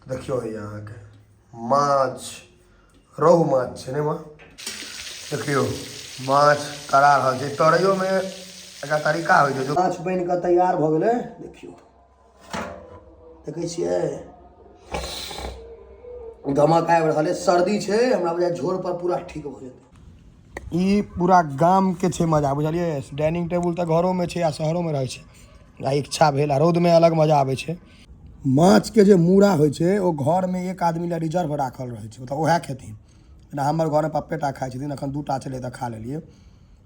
देखियौ हैया अहाँके माछ, रोहु माछ छै ने माँ? देखियौ माछ तरा रहल छै। तरैयोमे एकरा तरीका होइ छै। माछ बनि कऽ तैयार भऽ गेलै। देखियौ, देखै छियै, गमक आबि रहल अछि। सर्दी छै हमरा, बुझाइ झोर पर पूरा ठीक भऽ जेतै। ई पूरा गामके छै मजा, बुझलियै? डाइनिंग टेबुल तऽ घरोमे छै आ शहरोमे रहै छै। आ इच्छा भेल आ रौदमे अलग मजा आबै छै। माछके जे मूड़ा होइ छै ओ घरमे एक आदमी लए रिजर्व राखल रहै छै, मतलब उएह खेथिन। जेना हमर घरमे पप्पे टा खाइ छथिन। एखन 2 टा छलै तऽ खा लेलियै।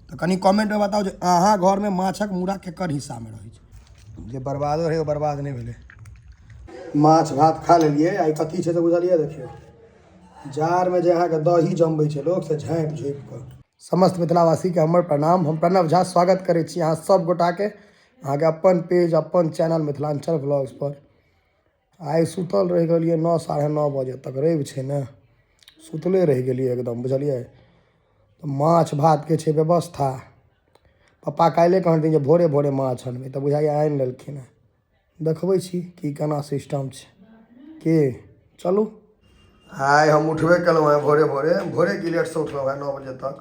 तऽ कनि कमेंटमे बताउ जे अहाँ घरमे माछक मूड़ा केकर हिस्सामे रहै छै। जे बर्बादो रहै ओ बर्बाद नहि भेलै। माछ भात खा लेलियै। आइ कथी छै तऽ बुझलियै? देखियौ, जाड़मे जे अहाँके दही जमबै छै लोक से झाँपि झोपि कऽ। समस्त मिथिलावासीके हमर प्रणाम। हम प्रणव झा स्वागत करै छी अहाँ सब गोटाके अहाँके अपन पेज, अपन चैनल मिथिलाञ्चल ब्लॉग्स पर। आइ सुतल रहि गेलियै 9, 9:30 बजे तक। रवि छै ने, सुतले रहि गेलियै एकदम, बुझलियै? तऽ माछ भातके छै व्यवस्था। पप्पा काल्हिए कहलखिन जे भोरे भोरे माछ अनबै, तऽ बुझाइए आनि लेलखिन हेँ। देखबै छी की केना सिस्टम छै की। चलू, आइ हम उठबे केलहुँ हेँ भोरे भोरे। भोरे की, लेटसँ उठलहुँ हेँ, 9 बजे तक।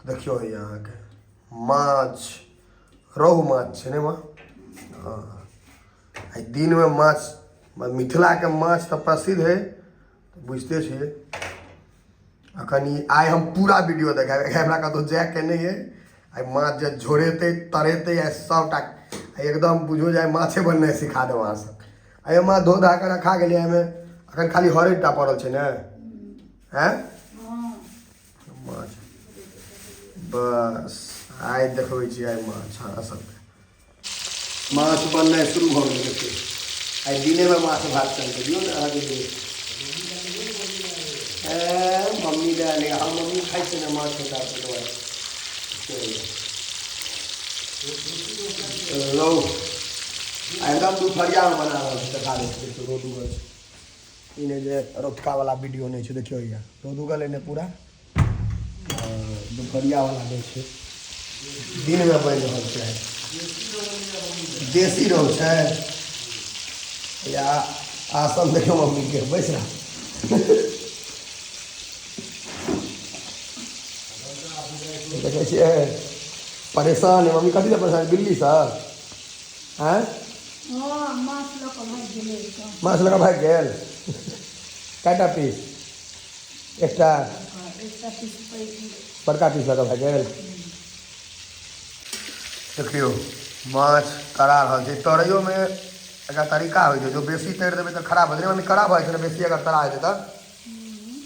देखियौ हैया अहाँके माछ, रोहु माछ छै ने माँ? हँ। आइ दिनमे माछ, मिथिलाके माछ तऽ प्रसिद्ध है, बुझिते छियै। अखन ई आइ हम पूरा वीडियो देखायब। एखन हमरा कतहु जायके नहि अइ। आइ माछ जे झोरेतै, तरेतै, आइ सभटा एकदम बुझू जे आइ माछे बनेनाइ सिखा देब अहाँ सब। आइ माछ धो धा कऽ रखा गेलै। एहिमे अखन खाली हरैद टा पड़ल छै ने? आँय, माछ बस आइ देखबै छी। आइ माछ अहाँ सबके माछ बननाइ शुरू भऽ गेलै। देखियौ, आइ दिनेमे माछ भात चलतै। दियौ ने अहाँके। ए मम्मी लए एलै। हम मम्मी खाइ छै ने माछ भात, ताहि दुआरे रहु आ एकदम दुपहरियामे बना रहल छी। देखा दै छी। देखियौ, रौद उगल छै। ई नहि जे रौतका वाला वीडियो नहि छै। देखियौ, हैया रौद उगल एने पूरा। दुपहरिया वाला नहि छै, दिनमे बनि रहल छै। देसी रहु छै। या आसन देखियौ मम्मीके, बैस रह। देखै छियै, परेशान है मम्मी। कथी लए परेशान? बिल्ली सब आँय? हँ, माछ लऽ कऽ भागि गेलै तऽ। माछ लऽ कऽ भागि गेल। कएटा पीस? एकटा? एकटा पीस पैघ। बड़का पीस लऽ कऽ भागि गेल। देखियौ, माछ तरा रहल छै। तरैयोमे एकरा तरीका होइ छै। जो बेसी तरि देबै तऽ खराब भऽ जेतै। मम्मी, खराब भऽ जाइ छै ने बेसी अगर तरा जेतै तऽ?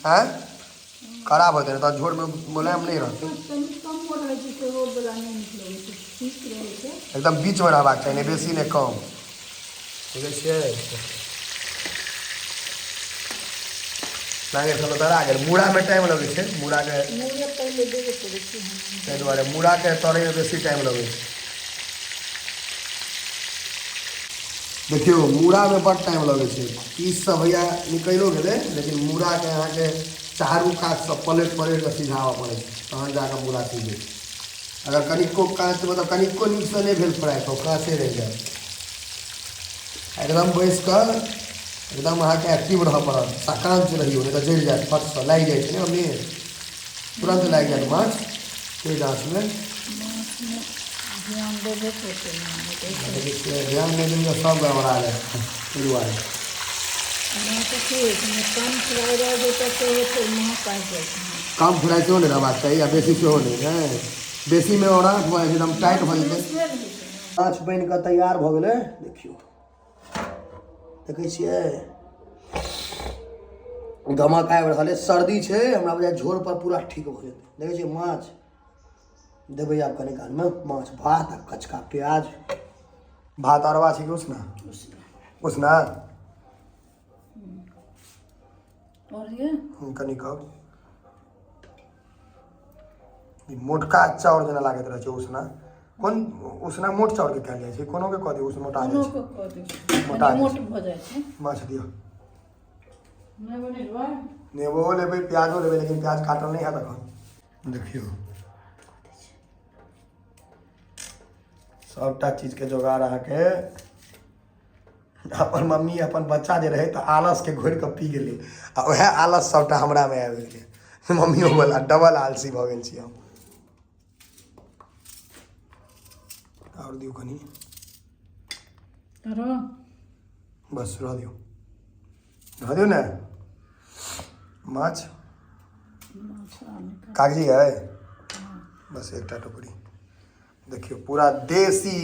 आँय, खराब हो जेतै ने तऽ झोरमे मुलायम नहि रहतै। कनि कमो रहै छै सेहो वला नहि नीक लगै छै, ठीक रहै छै। एकदम बीचमे रहबाक चाही, नहि बेसी नहि कम। देखै छियै, लागै छल तरा गेल। मूड़ामे टाइम लगै छै, मूड़ाके। मूड़े पहिले देबे करै छै हम। ताहि दुआरे मूड़ाके तरैमे बेसी टाइम लगै छै। देखियौ, मूड़ामे बड टाइम लगै छै। पीस सब भैया निकलियो गेलै, लेकिन मूड़ाके अहाँके चारू कातसँ पलटि पलटि कऽ सिझाबऽ पड़ै छै, तहन जाकऽ मूड़ा सिझै छै। अगर कनिको काँच, मतलब कनिको नीकसँ नहि भेल फ्राइ, तऽ ओ काँचे रहि जायत। एकदम बैस कऽ एकदम अहाँके एक्टिव रहऽ पड़त। साकांच रहियौ, नहि तऽ जरि जायत, फटसँ लागि जाइ छै ने मम्मी? तुरन्त लागि जायत माछ तेज आँचमे। माछमे ध्यान देबे पड़तै ने, नहि तऽ देखै छियै, ध्यान नहि देबै तऽ सब गड़बड़ा जायत, ताहि दुआरे। एना तऽ की होइ छै ने, कम फ्राइ रहि जेतै सेहो फेर महक आबि जाइ छै। कम फ्राइ सेहो नहि रहबाक चाही आ बेसी सेहो नहि। ने बेसीमे औराठ भऽ जाइ छै, एकदम टाइट भऽ जेतै। माछ रहै छै ने। माछ बनि कऽ तैयार भऽ गेलै। देखियौ, देखै छियै, गमक आबि रहल अछि। सर्दी छै हमरा, बुझाइ झोर पर पूरा ठीक भऽ जेतै। देखै छियै, माछ देबै आब कनि कालमे। माछ भात आ कचका प्याज। भात अरवा छै कि उसना? उसना। उसना। आओर ये कनि कम। ई मोटका चाउर जेना लागैत रहै छै उसना। कोन उसना? मोट चाउरके खायल जाइ छै? कोनो के कऽ दियौ, उस मोटा जाइ कोनो छै। के कऽ दियौ। मोटा कनि जाइ मोट छै। भऽ जाइ छै। माछ दियौ। नहि बनेलबै? नेबो लेबै, प्याजो लेबै, लेकिन प्याज काटल नहि हैत एखन। देखियौ, सभटा चीजके जोगाड़ अहाँके। अपन मम्मी अपन बच्चा जे रहै तऽ आलसके घोरि कऽ पी गेलै आ उएह आलस सभटा हमरामे आबि गेलै। मम्मियो वाला डबल आलसी भऽ गेल छी हम। आओर दियौ कनि। आरो बस रह दियौ, रह दियौ ने। माछ कागजी है, बस एकटा टुकड़ी। देखियौ पूरा देसी।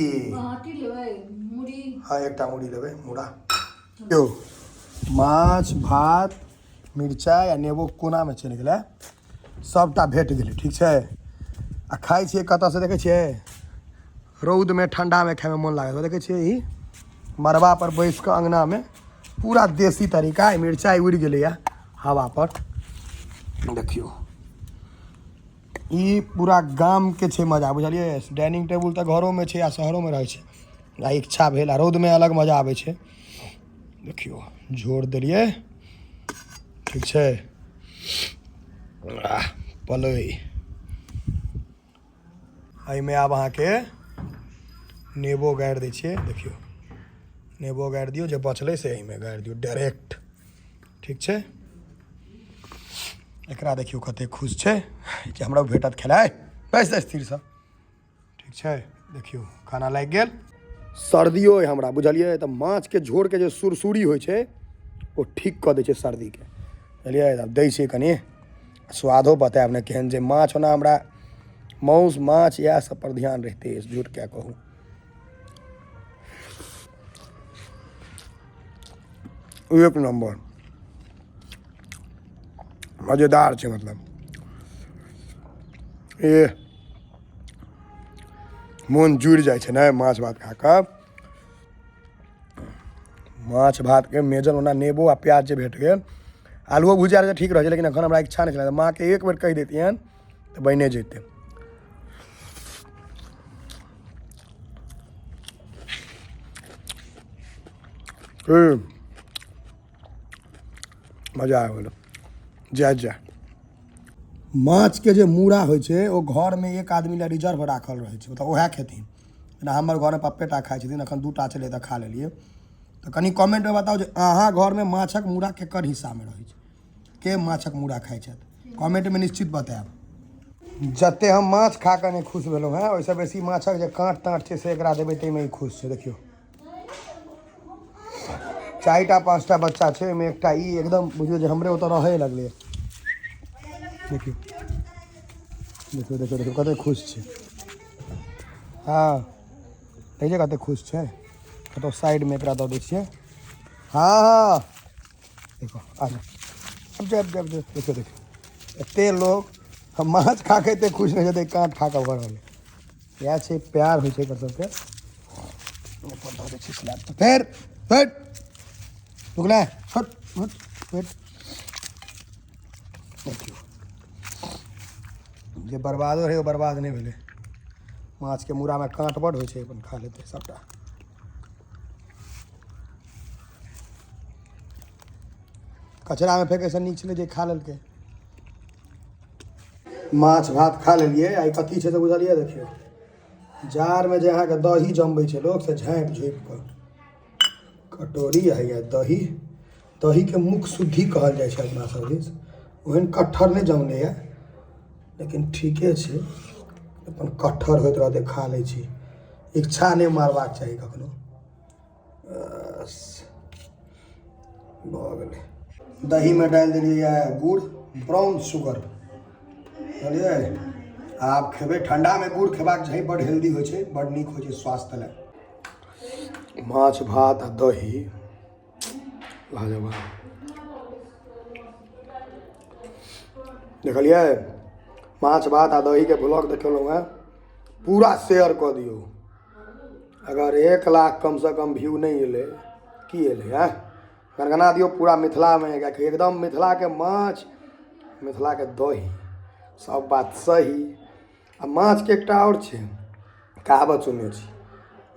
हाँ, एकटा मुड़ी लेबै, मुड़ा। यौ माछ भात मिरचाइ आ नेबो कोनामे चलि गेलै, सभटा भेट गेलै। ठीक छै। आ खाइ छियै कतऽसँ देखै छियै? रौदमे ठण्डामे खाइमे मोन लागल। देखै छियै ई मड़बा पर बैस कऽ अङ्गनामे पूरा देसी तरीका। मिरचाइ उड़ि गेलैए हवा पर। देखियौ ई पूरा गामके छै मजा, बुझलियै? डाइनिंग टेबुल तऽ घरोमे छै आ शहरोमे रहै छै। आ इच्छा भेल आ रौदमे अलग मजा आबै छै। देखियौ झोर देलियै, ठीक छै। आह, पलै एहिमे आब अहाँके नेबो गाड़ि दै छियै। देखियौ नेबो गाड़ि दियौ, जे बचलै से एहिमे गाड़ि दियौ डायरेक्ट। ठीक छै। एकरा देखियौ कते खुश छै जे हमरा भेटत खेलाय। बैस स्थिरसँ। ठीक छै। देखियौ खाना लागि गेल। सर्दियो अइ हमरा, बुझलियै? तऽ माछके झोरके जे सुरसुरी होइ छै ओ ठीक कऽ दै छै सर्दीके, बुझलियै? आब दै छियै कनि, स्वादो बतायब ने केहन छै माछ। ओना हमरा माउस माछ इएह सब पर ध्यान रहिते अछि, झूठ क्या कहू। एक नंबर मजेदार छै। मतलब ए मोन जुड़ि जाइ छै ने माछ भात खा कऽ। माछ भातके मेजर ओना नेबो आ प्याज जे भेट गेल, आलुओ भुजिया रहै ठीक रहै छै, लेकिन एखन हमरा इच्छा नहि छलै। माँके एक बेर कहि दैतियनि तऽ बनिए जैतै। मजा आबि गेलै। जय जय। माछके जे मूड़ा होइ छै ओ घरमे एक आदमी लए रिजर्व राखल रहै छै, मतलब उएह खेथिन। जेना हमर घरमे पप्पे टा खाइ छथिन, एखन 2 टा छलै तऽ खा लेलियै। तऽ कनि कमेंटमे बताउ जे अहाँ घरमे माछक मूड़ा केकर हिस्सामे रहै छै, के माछक मूड़ा खाइ छथि? कमेंटमे निश्चित बतायब। जते हम माछ खा कऽ नहि खुश भेलहुँ हेँ, ओहिसँ बेसी माछक जे काँट ताँट छै से एकरा देबै, ताहिमे ई खुश छै। देखियौ 4टा 5टा बच्चा छै, ओहिमे एकटा ई एकदम बुझियौ जे हमरे ओतऽ रहै लगलै। देखियौ देखियौ देखियौ देखियौ कते खुश छै। हाँ देखियौ कते खुश छै। कतौ साइडमे एकरा दऽ दै छियै। हाँ हाँ देखो आ जाओ, अब जाओ, अब जाओ, अब जाओ। देखियौ देखियौ एते लोग हम माछ खा के एते खुश नहि छै, काँट खा कऽ भऽ रहल। इएह छै प्यार होइ छै एकर सबके। ऊपर दऽ दै छियै स्लैब पर। फेर फेर रुकले, हट हट वेट। देखियौ जे बर्बादो रहै ओ बर्बाद नहि भेलै। माछके मूड़ामे काँट बड्ड होइ छै, अपन खा लेतै सबटा। कचरामे फेकैसँ नीक छलै जे खा लेलकै। माछ भात खा लेलियै। आइ कथी छै तऽ बुझलियै? देखियौ जाड़मे जे अहाँके दही जमबै छै लोक, से झाँपि झोपि कऽ कटोरी आ हैया दही। दहीके मुख शुद्धि कहल जाइ छै अपना सब दिस। ओहन कट्ठर नहि जमलैए, लेकिन ठीके छै। अपन कट्ठर होइत रहतै, खा लै छी। इच्छा नहि मारबाक चाही कखनो। बस भऽ गेलै। दहीमे डालि देलियै गुड़, ब्राउन शुगर, बुझलियै? आब खेबै। ठण्डामे गुड़ खेबाक चाही, बड हेल्दी होइ छै, बड नीक होइ छै स्वास्थ्य लए। माछ भात आ दही लाजवाब। देखलियै माछ भात आ दहीके ब्लॉग देखेलहुँ हेँ। पूरा शेयर कऽ दियौ। अगर 1 लाख कमसँ कम व्यू नहि एलै, की एलै? आँय, गनगना दियौ पूरा मिथिलामे, कियाकि एकदम मिथिलाके माछ, मिथिलाके दही, सब बात सही। आ माछके एकटा आओर छै कहावत सुनने छी,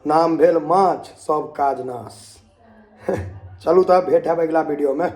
नाम भेल माछ सब काज नाश। चलू तऽ भेट हैब अगिला वीडियोमे।